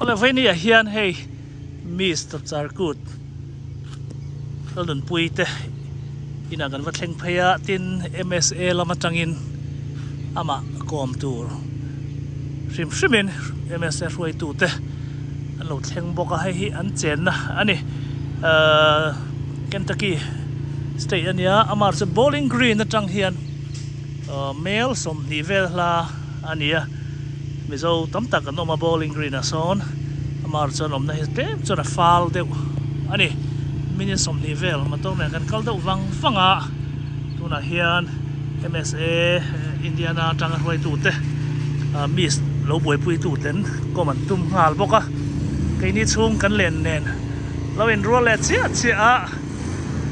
Awle vawinia hian hei Miss Tapcharkut Lalnunpui te inah kan va thleng phei a, tin MSA lam atangin amah kawm tur hrim hrimin MSA hruaitu te an lo thleng bawk a, hei hi an chenna a ni. Ahh Kentucky state a nia, amah chu Bowling Green atang hian mel 20 vel hla a ni a, Mizo tam tak an awm a Bowling Green ah sawn amah chuan awmna hi tlem chuan a fal deuh a ni. Minute 20 vel motor nen kan kal deuh vang vang a, tunah hian MSA Indiana atanga hruaitute miss lo buaipuitu ten kawm an tum nghal bawk a, keini chhung kan len nen lo inrual leh chiah chiah a,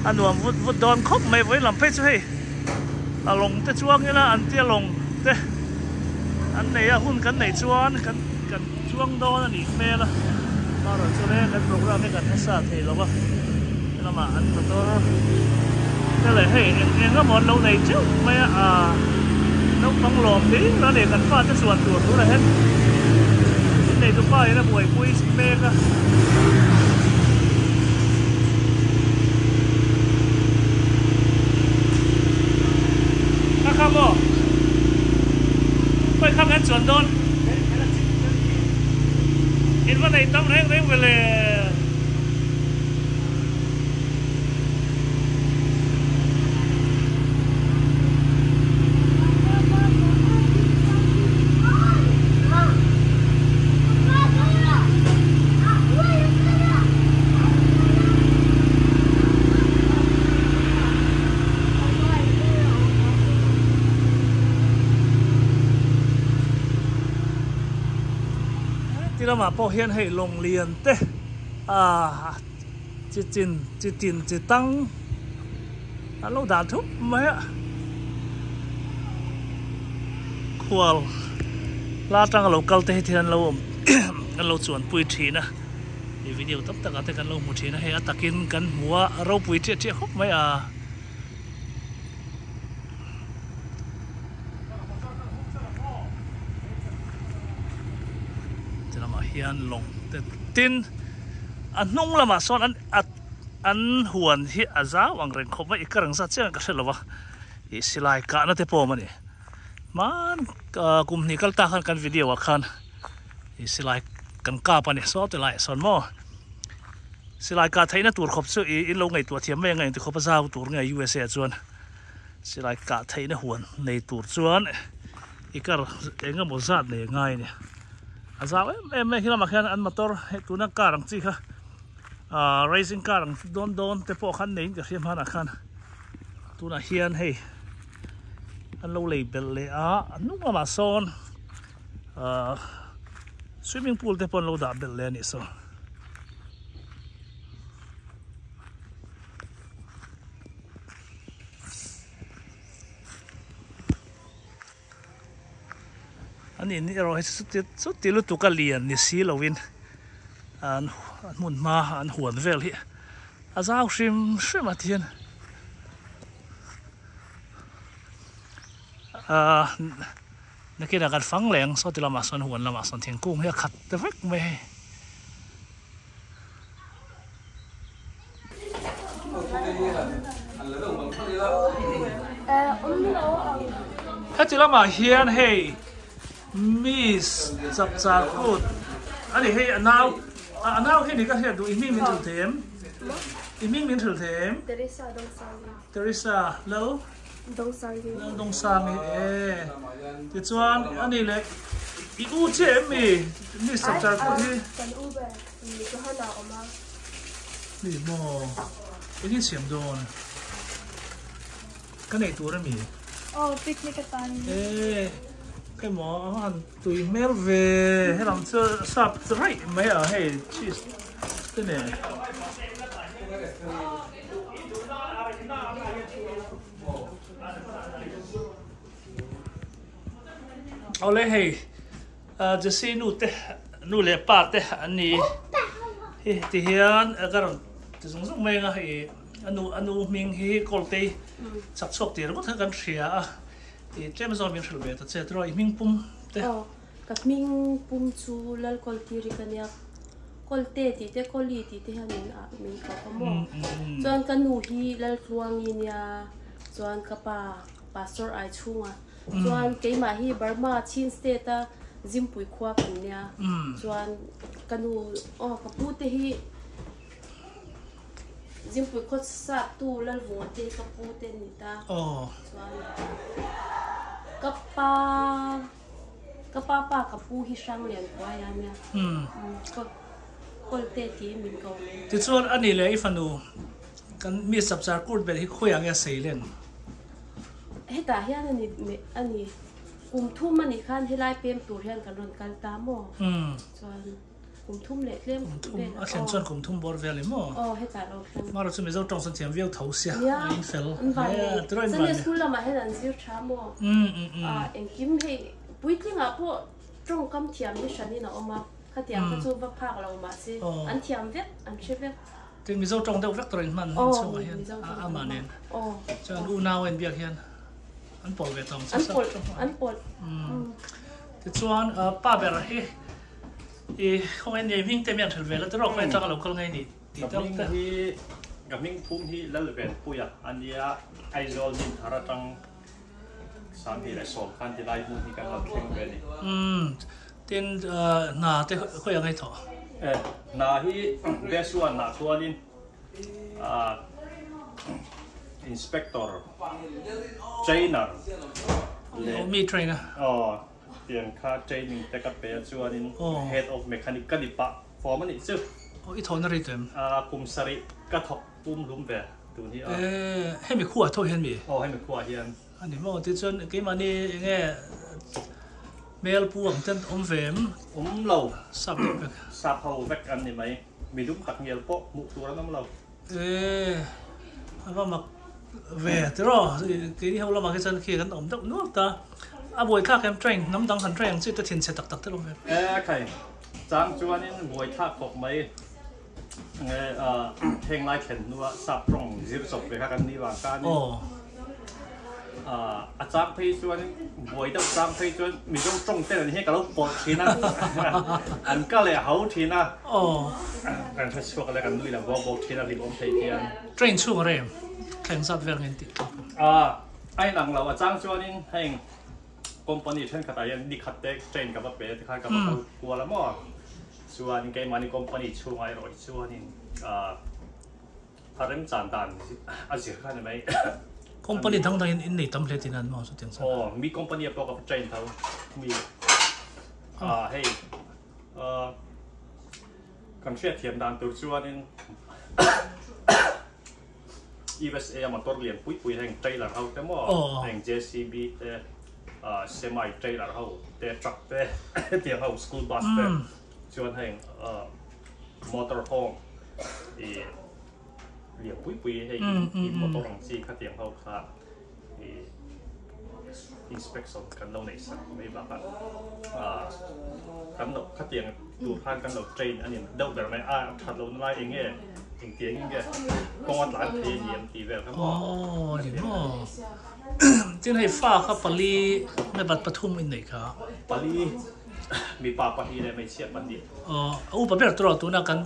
a nuam vut vut dawn khawp mai vawi lam phei chu hei. A lawng te chuang ila an tia lawng te an nei a hun kan neih chuan kan kan chuang dawn a nih hmel a marawh chu le kan program hi kan hmasa thei lo va helamah an motor te leh hei eng eng emaw an lo nei teuh mai a ah naupang lawm hlir a ni kan fate chuan tur tur a hen innei tupa in a buaipui mek a. Kha kha maw? Khawi kha kan chuan dawn? In va nei tam reng reng ve le. Ti lamah pawh hian hei lawng lian te ah chi chin chi tin chi tang an lo dah thup mai a khual la atanga lo kal te hi thil an lo awm an lo chuan pui thin a ih video tam takah te kan lo hmu thin a hei a takin kan hmu a a ropui chiah chiah khawp mai a. Ti lamah hian lawng te tin a hnung lamah sawn an a an huan hi a zau ang reng khawp mai i ka reng zat chiang ka hre lo va ih silai kahna te pawh a awm a ni hman kum hnih kal ta khan kan video ah khan ih silai kan kap a ni saw ti laiah sawn maw silai kah theihna tur khawp chu ih in lo ngaihtuah thiam mai ang a engti khawp a zau tur nge USA ah chuan silai kah theihna huan nei tur chuan i kar eng emaw zat nei a ngai a ni a zau em em mai khi lamah khian an motor hei tuna car ang chi kha ahh racing car ang dawn dawn te pawh khan neiin ka hria hmanah khan tunah hian hei an lo lei belh leh a a hnung lamah sawn ahh swimming pool te pawh an lo dah belh leh a nih saw. An in erawh hi chuti chuti lutuk a lian ni si lovin an hmun hma an huan vel hi a zau hrim hrim a tihian ahh nakinah kan fang leh ang saw ti lamah sawn huan lamah sawn thingkung hi a khat ta vek mai hei. Heti lamah hian hei Miss Chapchar Kut a ni hei a nau a nau hi ni ka hriat duh i hming min hrilh thei em? I hming min hrilh thei em? Teresa Dongsangi. Teresa Lal Dongsangi. Lal Dongsangi e tichuan a ni leh i u chiah em mi Miss Chapchar Kut hi? Kan u ber. Ni chu han a awm a. Ni maw? Eng in siam dawn? Ka neih tur ami? Aw, picnic atan. E, kai maw a han tui hmel ve. Helam chu sap raih mai a hei cheese te nen. Awle hei. Jesse nu te nu leh pa te an ni hi ti hian ka rawn ti zung zung mai anga hei a nu a nu hming hi Kawltei chak chhuak tir ngawt kha kan hria a ih tlem zawk min hrilh ve ta che tiraw i hming pum te. Ka hming pum chu Lalkawltiri ka nia, Kawlte tih te Kawli tih te hian min ah min ko a maw. Chuan ka nu hi Laltluangi nia, chuan ka pa Pastor Aichhunga, chuan keimah hi Burma Chin State a Zimpui khua kan nia, chuan ka nu aw ka pu te hi Zimpui khaw sap tu Lalvunga te hi ka pu te ni ta, chuan ka pa. Ka pa pa ka pu hi hrang lian kuai a nia. Kawlte tiin min ko mai. Tichuan a ni leh i fanu kan mi chapchar kut ber hi khawiah nge a sei len? Hetah hian a ni a ni. Kum thum a nih khan helai pem tur hian kan rawn kal ta maw? Chuan. Kum thum leh tlem Kum thum a thlen chuan kum thum bawr vel i maw? Aw hetah lo thleng. Mara chu Mizo tawng chuan thiam viau tho sia a in fel. An van nei. Sunday school lamah hian an zir tha maw? Ah engkim hei puitlingah pawh tawngkam thiam hi hranin a awm a, khatiang kha chu va phak lo mahse an thiam vek, an hre vek. Tin Mizo tawng deuh vek tawh in hman inchhungah hian amah nen chuan unau a inbiak hian an pawlh ve tawng chu. An pawlh, an pawlh. Tichuan pa ber hi I khawngaih nei hming te mian hril ve la tiraw khawngaih atanga lo kal ngei ni tih deuh te. Ka hming hi ka hming phum hi Lalvenpuia a nia, Aizawl hmun thar atang 2010 khan tilai hmun hi kan lo thleng ve a ni. Umm tin hna te khawiah ngei thawh? E hna hi Besuan ah chuanin Inspector Trainer leh Mi trainer. Aw. Tiang kha training te ka pe a chuanin head of mechanic ka ni pah form a nih chu. Aw i thawhna rei tawh em? Kum sarih ka thawk pum hlum ve tun hi a. Hemi khuaah tho hian mi? Aw hemi khuaah hian. A ni maw tichuan keimahni enge hmel pu ang ten awm ve em? Awm lo. Sap deuh vek. Sap ho vek an ni mai. Midum tak ngial pawh hmuh tur an awm lo. E a va mak ve tiraw keini ho lamah khi chuan khi kan awm deuh nual ta a buaithlak em train hnam dang han train ang chi te thinchhe tak tak te lo ve. E khai chang chuanin buaithlak khawp mai nge heng lai thlen hnua sap tawng zir chawp ve kha kan nih vang khanin a chang phei chuan buai deuh chang phei chuan Mizo tawng te nen hian ka lo pawlh thin a an ka leh ho thin a kan hre chhuak leh kan nui lo bawk bawk thin a hlim awm thei hian. Train chhung a rem thleng zat vel nge tih tluk. A inang lo a chang chuanin heng company thenkhatah hian ni khat te train ka va pe a tikhan ka va kal kual a maw chuan keimahni company chhungah erawh hi chuanin A remchan dan a zir kha ni mai. Company dang dang in in nei tam hle tih nan maw chutiang chuan. Aw mi company a pawh ka train tho mi ah hei ah kan hriat thiam dan tur chuanin USA a motor lian pui pui heng trailer ho te maw heng JCB te ah semi trailer ho te truck te hetiang ho school bus te chuan heng ah Motor home i lian pui pui hei in motor ang chi khatiang ho kha i inspection kan lo neih sak mai bakah ah kan lo khatiang tur khan kan lo train a ni deuh ber mai a that lohna lai eng nge engtiang in nge kawng a tlan thei a ni em tih vel kha maw. Aw ni maw tin hei fa kha pali nge bat pathum in neih kha. Pali. Mipa pahnih leh hmeichhia pahnih. Aw, a upa ber tawh tuna kan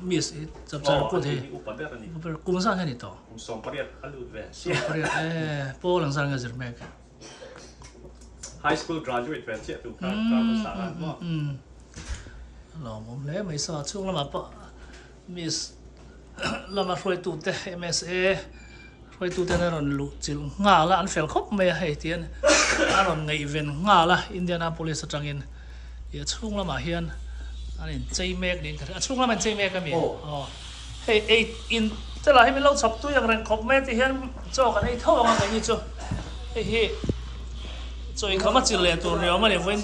miss hi chapchar kut hi. Aw, upa ber a ni. Upa ber, kum zan hian ni tawh. Kum 18 a lut ve. 18, e, Paul ang zan nge zir mek. High school graduate ve chiah tu kha kar hmasa khan maw. Lawmawm hle mai sa, chhung lamah pawh miss lama hruaitute MSA Hruaituten a rawn luh chilh nghal a, an fel khawp mai a hei tihian a rawn ngaihven nghal a Indianapolis atangin ih a chhung lamah hian an inchei mek niin ka hria, a chhung lamah inchei mek a mi? Aw hei ei in te lah hi min lo chhawp tui ang reng khawp mai a ti hian chaw kan ei tho ang a keini chu hei hi chaw inkhawm a chilh leh tur ni awm a ni vawiin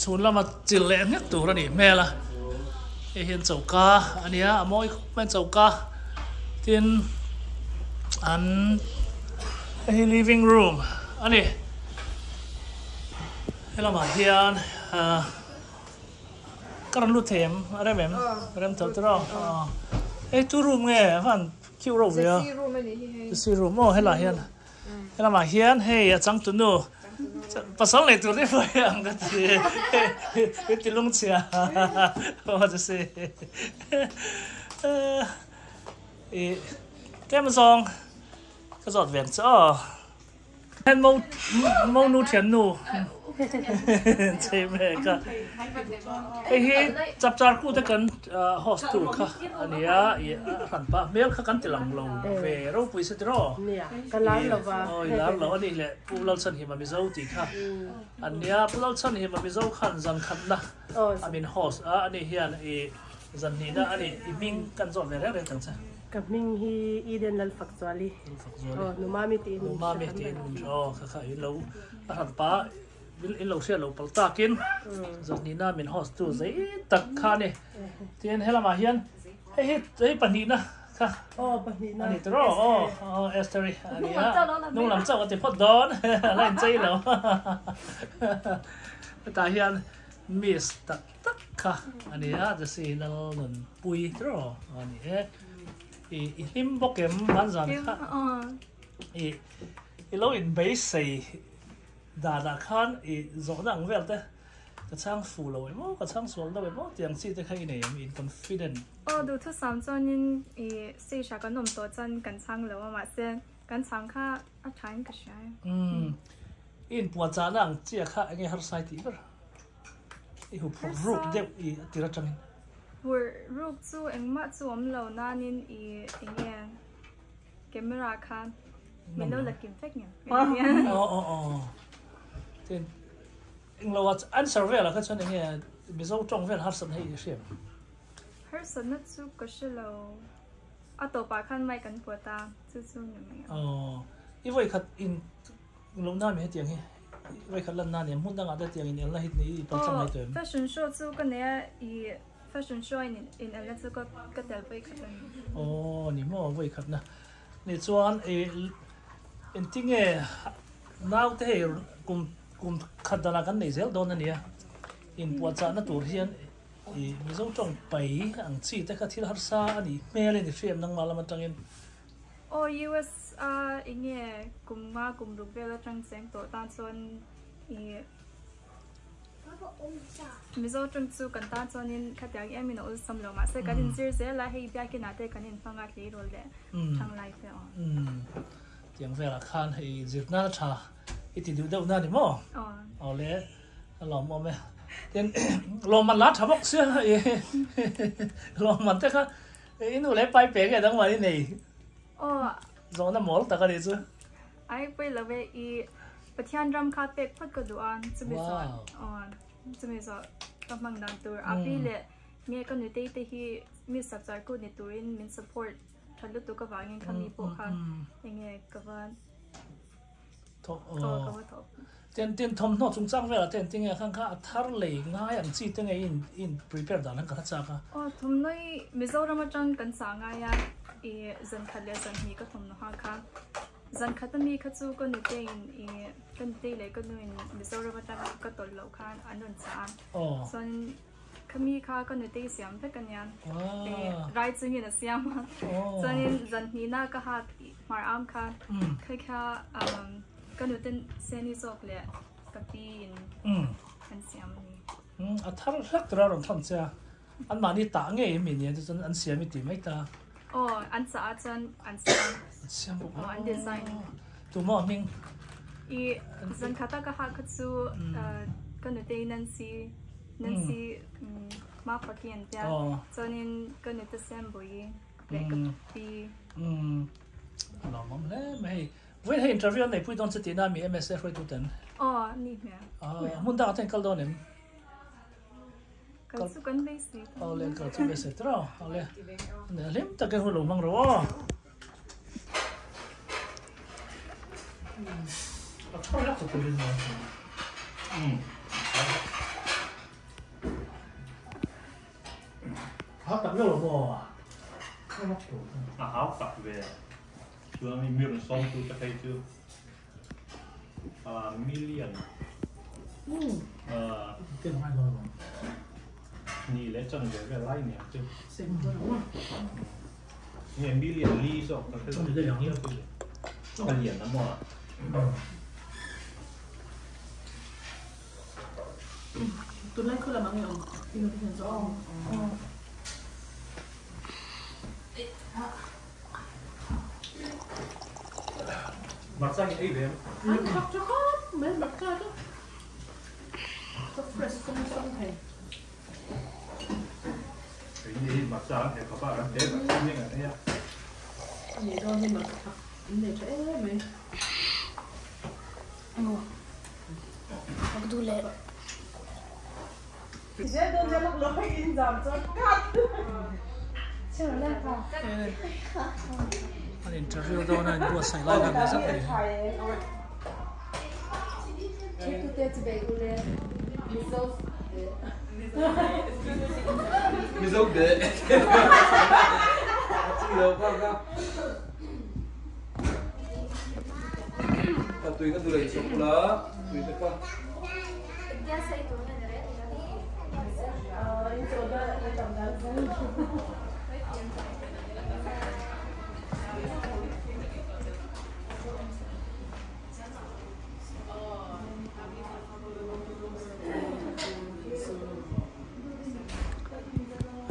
chhun lama chilh leh nghet tur a nih hmel a hei hian choka a nia a mawi khawp mai choka. Tin an hei hi living room a ni helamah hian ah ka rawn lut thei em a rem em rem tho tiraw aw hei tu room nge a van cute reuh ve a zesi room aw helaiah hian helamah hian hei a changtunu. Pasal nei tur ni mai ang ka ti i ti lungchhia aw chu si i tlem zawng ka zawt ve ang che aw. Hen mo mo nu thian nu chei mek a hei hi chapchar ku te kan host tur kha a nia ih a hran pah hmel kha kan ti lang lo ve ropui se tiraw ka lar lo va aw i lar lo a nih leh Pu Lalchhanhima Mizo tih kha a nia Pu Lalchhanhima Mizo khan zan khatna a min host a ani hian ih zan hnihna a nih i hming kan zawt ve reng reng tang che. Ka hming hi Eden Lalfakzuali. Lalfakzuali. Aw, Numami tiin min hria. Numami tiin min hria. Aw, kha kha in lo a hran pa in lo hriat lo pal takin Zahnina min host tu zei tak kha a ni. Tin helamah hian hei hi hei pahnihna kha. Aw, pahnihna. A ni tawh aw, aw Esther-i a ni a. Hnung lam chauh a ti phawt dawn. A la inchei lo. Hetah hian Miss tak tak kha a ni a, Jessie Lalnunpui tiraw a ni e. I i hlim bawk em hmanzan kha i i lo inbeisei danah khan i zawhna ang vel te ka chhang fu lo em aw, ka chhang sual deuh em aw tih ang chi te kha i nei em, in confident. Aw duhthusam chuanin i stage ah kan awm tawh chuan kan chhang lo a mahse kan chhang kha a tha in ka hria e. Umm i inpuahchahna ang chiah kha enge harsai tih ber? I hu phur ruk deuh i a tir atangin. Phur ruk chu engmah chu awm lo nanin i enge camera kha min lo la kim vek ngem. Aw aw aw. Tin englo a answer vel ah kha chuan enge Mizo tawng vel harsatna hi i hria em? Harsatna chu ka hre lo. A tawpah khan mic an pawt a chu chu ni mai ang. Aw i vawikhat in Lo na mi hetiang hi vawikhat lan na nia hmun dangah te tiang in elna hi i pal chang mai tawh em? Fashion show chu ka nei a i fashion show in in elna chu ka ka tel vawikhat a ni. Aw ni maw vawikhat na ni chuan i engtinge naute hei kum kum khat danah kan nei zel dawn a nia inpuahchahna tur hian i Mizo tawng pai ang chi te kha thil harsa a nih hmel in i hriat nangmah lam atangin. Aw US a enge kum nga kum ruk vel atang cheng tawh tan chuan i Mizo tawng chu kan tan chuanin khatiang em in a awlsam lo mahse kan inzir zel a hei biakin ah te kan inhmang a tleirawl leh thang lai te aw. Umm tiang velah khan hei zirna tha i ti duh deuh na ni maw? Aw. Aw le a lawmawm e. Tin lawmman la tha bawk sia i lawmman te kha I nu leh pai pe nge dang mah i nei? Aw. Zawhna mawl tak a nih chu. Ai pawi lo e, i Pathian ram kha pek phawt ka duh a, chumi zawh aw chumi zawh ka hmang dan tur a pi leh nge ka nutei te hi mi sap char kut ni turin min support that lutuk avangin kha mi pawh kha enge ka va Thawh aw. Tin tin thawmhnaw chungchang velah te engtin nge khan kha a thar lei ngai ang chi te nge i in prepare dan ang ka hre chak a. Aw thawmhnaw hi Mizoram atang kan chah ngai a i zan khat leh zan hnih ka thawmhnaw ha kha zan khat ami kha chu ka nute in i ka nutei leh ka nu in Mizoram atang ka tawlh loh khan an rawn chah a chuan Khami kha ka nutei siam vek a nia. Rai chungin a siam a. Chuanin zan hnihna ka hat hmar am kha kha kha ka nute seni zawk leh ka pi in an siam a ni. A thar hlak tura rawn thawn che a. An mahni tah ngei em ni a chuan an siam i ti mai ta. Aw an chah ah chuan an siam. An siam bawk a. Aw an design. Tumaw a hming? I zan khata ka hat kha chu ka nutei Nancy. Nancy ma paki an tia chuanin ka nute sem bui leh ka pi. Lawm awm hle mai hei. Vawiin hei interview an neipui dawn che tihna mi MSA hruaitu ten? Aw ni hmel. Hmun dangah ten kal dawn em? Kal chu kan beisei. Aw le kal chu beisei tawh aw le. Hlim takin hun lo hmang rawh aw. A thar hlak chu turin maw? Hau tak viau lo maw? A hau tak ve. Chuan mi mir sawm tu te phei chu million ni leh chan ve vel lai nia chu. Nge million li zawk ka hre lo. A lian a maw? Tunlai khaw lam ang i awm i nu te hian zawh ang. Hmarcha hi ei ve em? An thak tha khawp mai hmarcha chu. Ka fresh sawng sawng thei. Keini hi hmarcha an heh khawp a, kan te hmarcha hming an ei a. Ani dawn hi hmarcha thak an nei tha em mai. An interview dawn a inbuatsaih lai khan ni zat a ni.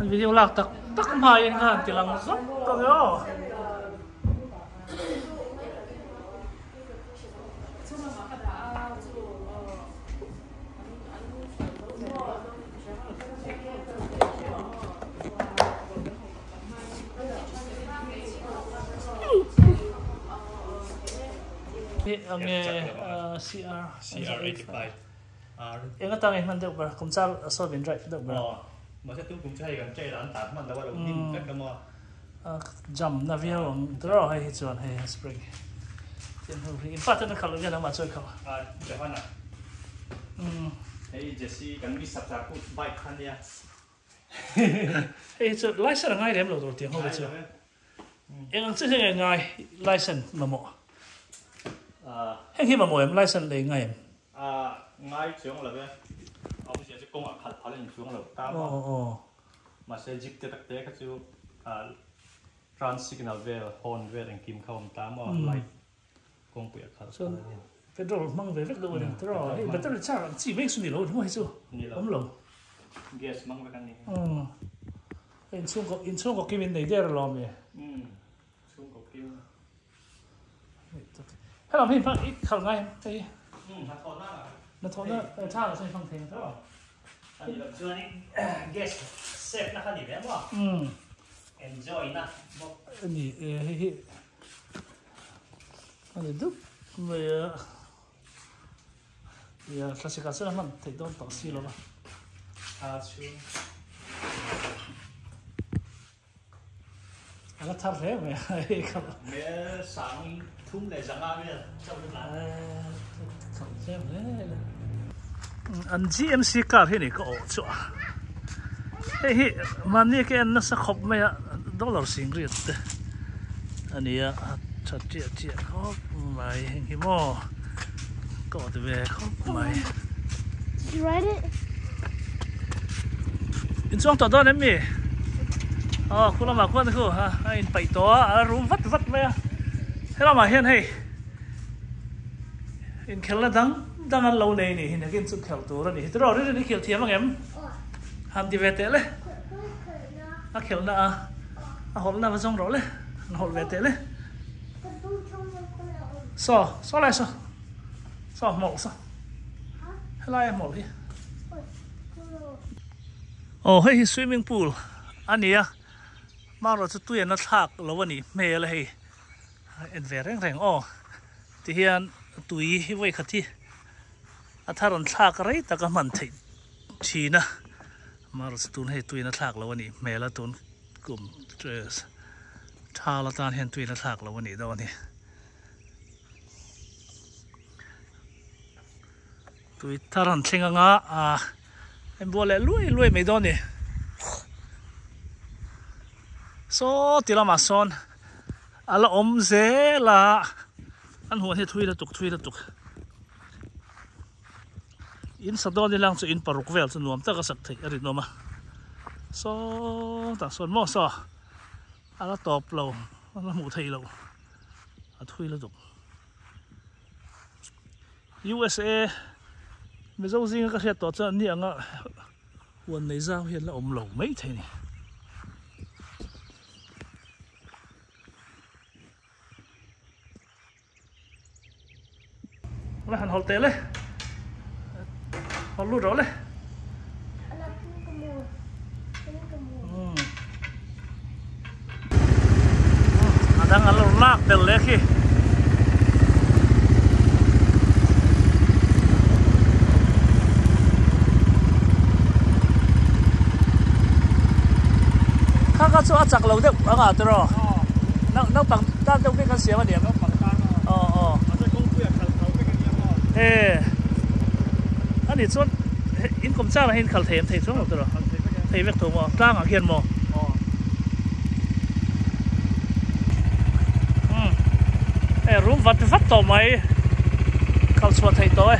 An video lak tak tak hmaiin khan ti lang zawk ang e aw. Ange CR CR85 R eng atang in hman deuh ber kum char saw in drive deuh ber. Mahse tu kum chu hei kan trail an tan hman lo a lo hnim vek a maw. Jam na viau ang draw hei hi chuan hei a spring tin ho hi in fate na khalh hian amah chuan khalh a Johanna hei Jesse kan mi sak sak put bike kha nia hei hi chu license a ngai lem lo tur tiang ho hi chu eng ang chi hi nge ngai license mamawh heng hi mamawh em license lei ngai em ngai chuang lo e awmzia chu kawngah khalh phal a inchuang lo ta maw. Mahse jeep te tak te kha chu turn signal vel horn vel engkim kha awm ta maw light kawngpui a khalh chuan petrol hmang ve vek deuh a ni tiraw hei battery charge ang chi mai chu ni lo ni maw hei chu awm lo gas hmang vek a ni hei inchhungkaw inchhungkaw kim in nei der alawm e chhungkaw kim helam hi hmang i khalh ngai hei hnathawhna tha lah chuan i hmang thei ang tiraw Ani loh chuanin gas save na kha ni ve maw? Enjoy na bawk. Ani e hei hi ani dup mai a ia thlasik ah chuan a hman theih dawn tawh si lo va. Thla chhung. A la thar hle mai a hei kha. Mel sang thum leh zanga vel chauh hi tlan. Thar hle mai. An GMC car hi ni ka awh chu a. Hei hi mahni ka en nasa khawp mai a dollar sing riat te a ni a tha chiah chiah khawp mai heng hi maw ka awt ve khawp mai. Inchuang tawh dawn em mi? Aw khu lamah khuan khu a a inpaih tawh a a rum vat vat mai a helamah hian hei inkhelhna dang dang an lo nei ni hi nakin chu khelh tur a ni hi tiraw rin i khelh thiam ang em han ti ve teh le a khelhna a a hawlhna va zawng rawh le han hawlh ve teh le saw saw lai saw saw hmawlh saw. Helai a hmawlh hi. Aw hei hi swimming pool a ni a marawh chu tui an la thlak lo a nih hmel a hei en ve reng reng aw tihian tui hi vawi khat hi a thar an thlak rei tak a hman theih thin a marawh chu tun hei tui an la thlak lo a nih hmel a tun kum thal atan hian tui an la thlak lo a nih dawn hi. Tui thar han thleng anga ah en bual leh luai luai mai dawn a ni. Saw ti lamah sawn a la awm zel a an huan hi thui lutuk thui lutuk in sa dawn ilang chu in paruk vel chu nuam tak a sak theih a rinawm a sawtah sawn maw saw a la tawp lo a la hmuh theih loh a thui lutuk. USA. Mizo zinga ka hriat tawh chuan an ni anga huan nei zau hi an la awm lo mai thei a ni. La han hawlh teh le hawlh lut rawh le. A dang an lo lak tel leh khi. Kha kha chu a chak lo deuh anga tiraw. Naupang tan deuh vek an siam a niang. Aw aw. E ani chuan in kawm chang ah hian khal thei an thei chuang lo tiraw. Thei vek tho maw tlangah khian maw. Hei rum vat vat tawh mai khal chhuah theih tawh e.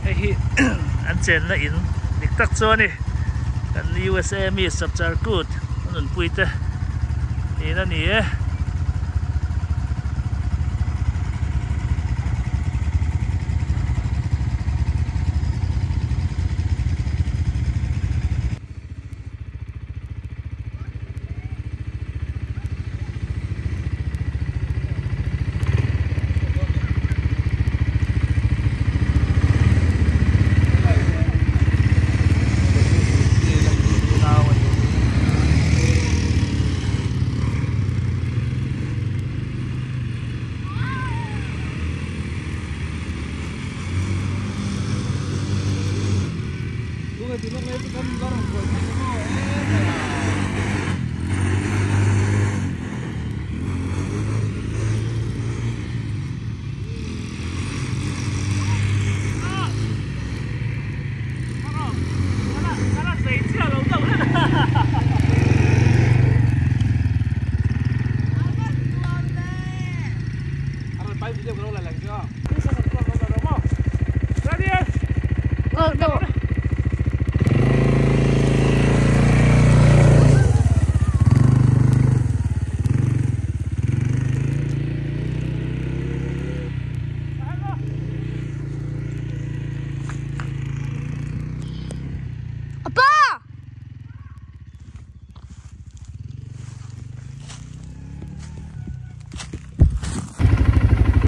Hei hi an chenna in dik tak chu a ni. Kan USA mi Chapchar Kut a nunpui te in a ni e.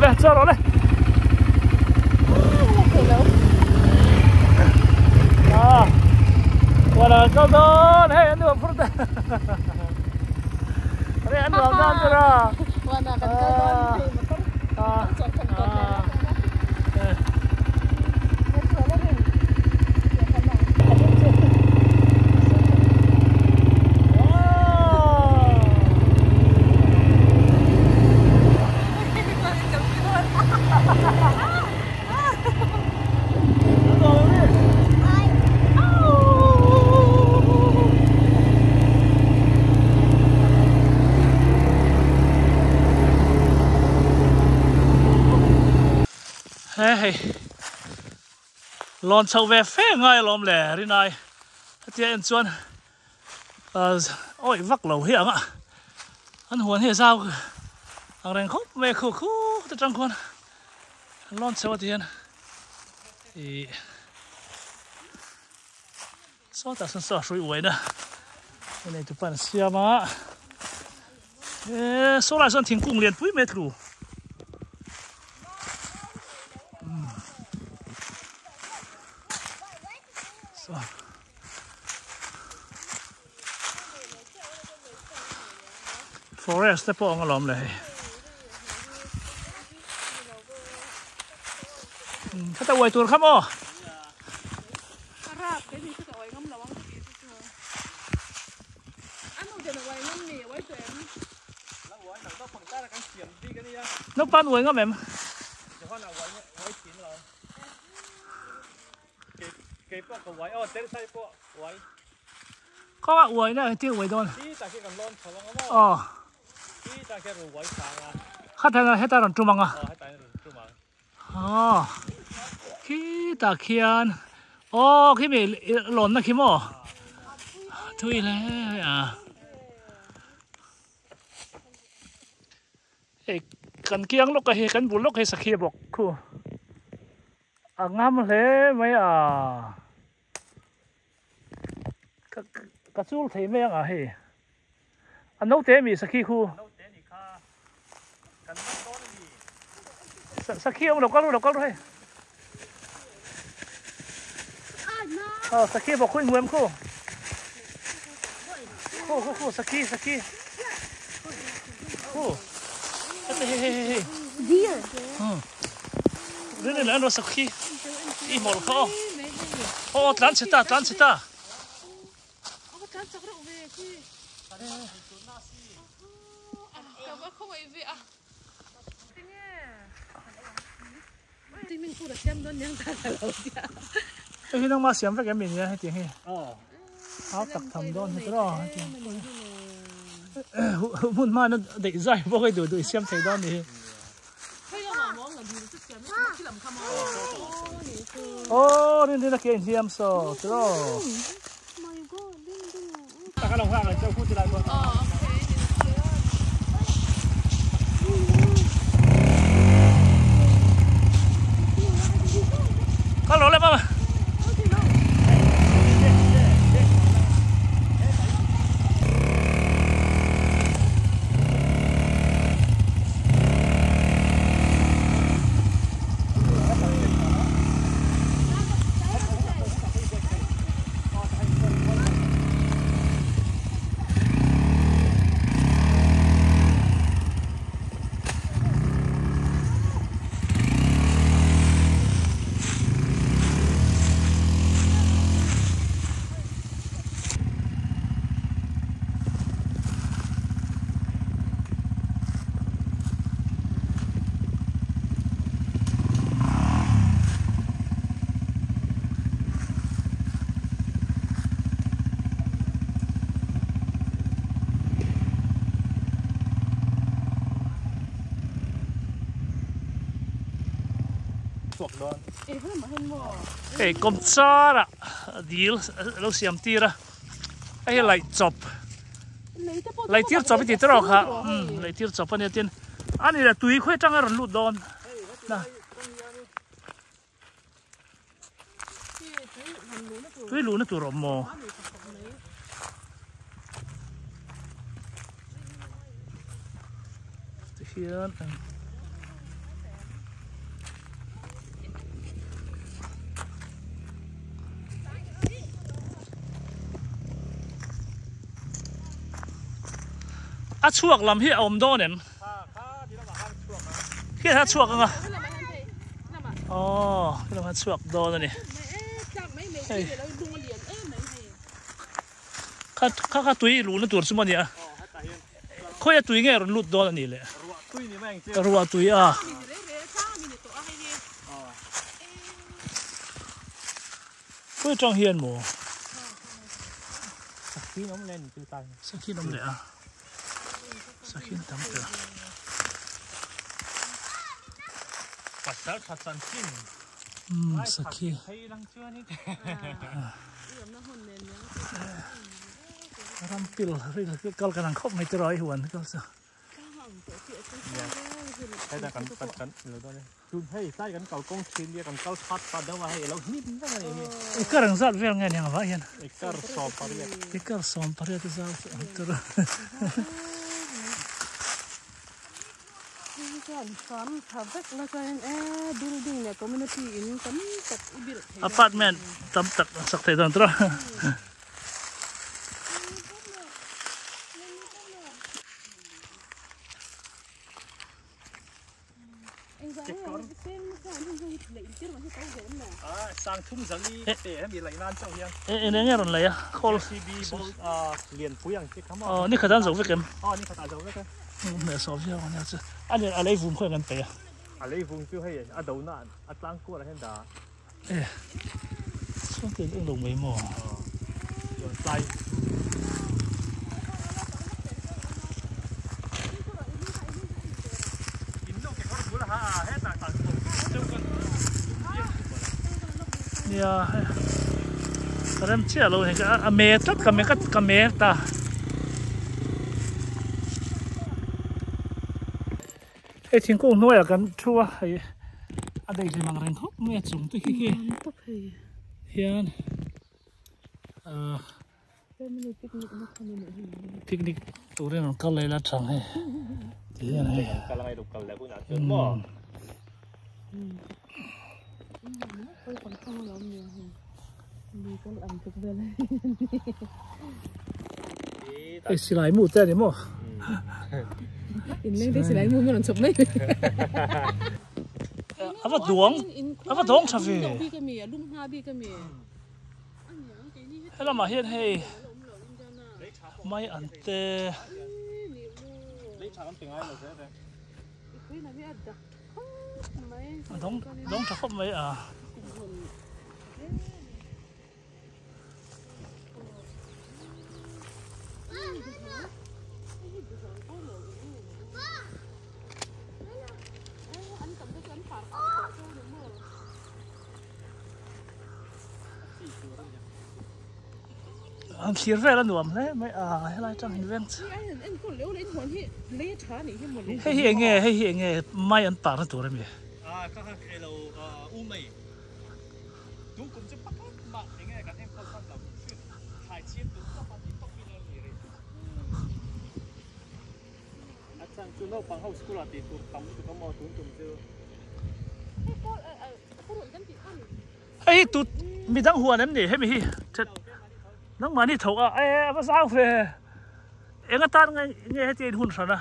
Le cho rồi le. À, qua là câu đó, hey anh được phút. Đây anh được đó rồi. Qua là câu đó. À. Hei lawn chho ve fe ngai alawm le rinai hetia en chuan awih vak lo hi ang a an huan hi a zau ang reng khawp mai a khu khu te tang khuan an lawn chho a ti hian ih sawtah sawn saw a hrui uaina a nei tupa an siam a e saw lai sawn thingkung lian pui mai a tlu. Forest te pawh ang alawm le hei. Khata uai tur kha maw? Naupang uai ngam em? Kawnga uai na engtin uai dawn? Aw. Khatah heta rawn tum ang a. Aw. Khitah khian aw khimi lawnna khi maw? Thui hle a. Hei kan kiang lawk a hi kan bul lawk hi sakhi a bawk khu a ngam hle mai a. Ka chul thei mai ang a hei. A naute mi sakhi khu. Sakhi awm lo kal ru lo kal ru hei. Aw sakhi bawk khu in hmu em khu. Khu khu khu sakhi sakhi. Khu. Hei hei hei hei. Deer. Hmm. Rin in an ro sakhi. I mol kha aw. Aw tlan chhe ta tlan chhe ta. Tlan chak reuh ve khi. Ka va khawngaih ve a. Hei hi nangmah siam vek em mi nia hetiang hi a tak tham dawn hi tawh hetiang hmun hmana daih zai bawk hei duh duh i siam thei dawn ni hi aw rin rin a ke inhliam saw tiraw taka lo nghak ang cheu khu ti lai pawh. Kal rawh le mama. Hei kawmchar ah dil lo siam tir a hei hi laih chawp laih tir chawp i ti tawh kha laih tir chawp a nia tin a ni le tui khawi atang a rawn lut dawn na. Tui luhna tur awm maw? Tihian a chhuak lam hi a awm dawn em? Khi a chhuak anga aw khi lamah a chhuak dawn a ni hei kha kha kha tui luhna tur chu maw nia khawi a tui nge rawn lut dawn a nih le ruah tui a khawi atang hian maw sakhi an awm leh a. Sakhin tam tel. Pasal tha chanchin. Um sakhi. Ram pil ril kal kan ang khawp mai te rawh i huan kal chu. Heta kan kan kan lo dawn e. Tun hei tlai kan kal kawng thin nia kan kal that ta deuh a hei alo hnim vek a ni hi. Ekar ang zat vel nge aniang avah hian. Ekar 18. Ekar 18 zau chu ang tur. Apartment tam tak sak thei dawn tur a. Eng enge rawn lei a khawl aw ni khat an zo vek em hmeh sawm viau ania chu a nen a lei vum khaw eng an peih a e chhungte in eng lo mai maw. Nia hei ka rem chiah lo ni a me tlat ka me ka me ta. Hei thingkung hnuaiah kan thu a hei a daihlim ang reng khawp mai a chung te khi khi hian ahh picnic turin an kal leh la chang hei ti hian hei Hei silai mu te a ni maw? In leng te silai mu rawn chhawp mai. A va duang a va dawng tha ve. Helamah hian hei mai an te. A dawng dawng tha khawp mai a. An thlir vel a nuam hle mai a helai tang in veng hei hi enge hei hi enge mai an parna tur ami. Hei hi tut midang huan em ni hemi hi nangmahni tho a e a va zau ve eng atan nge nge heti a in hun hran a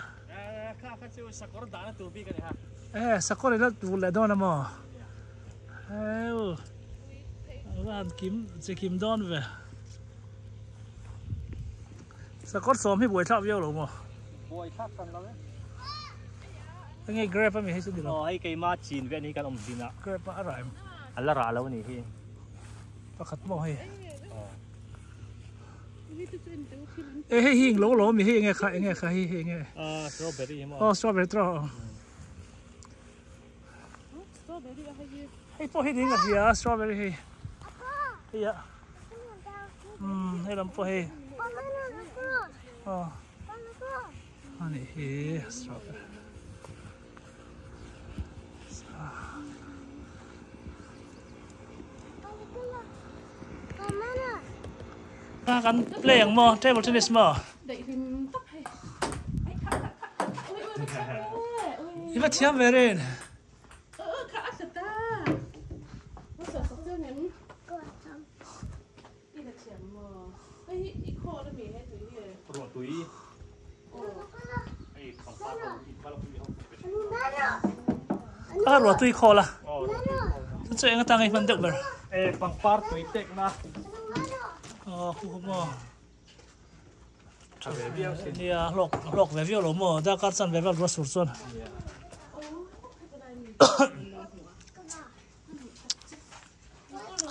e sakawr ila vul leh dawn a maw heu a va han kim chi kim dawn ve sakawr sawm hi buaithlak viau lo maw Enge grape ami hei chu ni lo. Aw hei keima chin ve ani kan awm zin a. Grape a rah em? A la rah lo ani hi. Pakhat maw hei. E hei hi englo lo ami hei enge kha enge kha hei hei enge. Ah strawberry hi maw. Aw strawberry tro. Hei pawh hi ding a hria strawberry hei. Hei a. Um hei lam pawh hei. Aw. Ani hi strawberry. A kan play ang maw table tennis maw. I va thiam ve rin. A ruah tui khawl a chu chu eng atang hman deuh ber e pangpar tui tek na aw khu khu maw nia hlawk hlawk ve viau lo maw darkar chan ve vel ruah sur chuan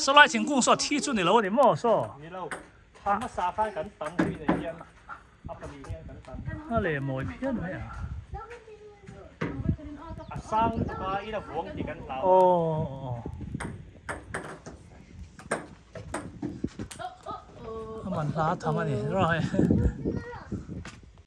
Saw lai thingkung saw thi chu ni lo a ni maw saw? Ni lo, thla hmasa khan kan tam hui nei hian a pali hian kan tam. A leh mawi phian mai a. A sang lutuk a, ina vuang tih kan hlau. Aw. A man hla tham a ni rawh hei.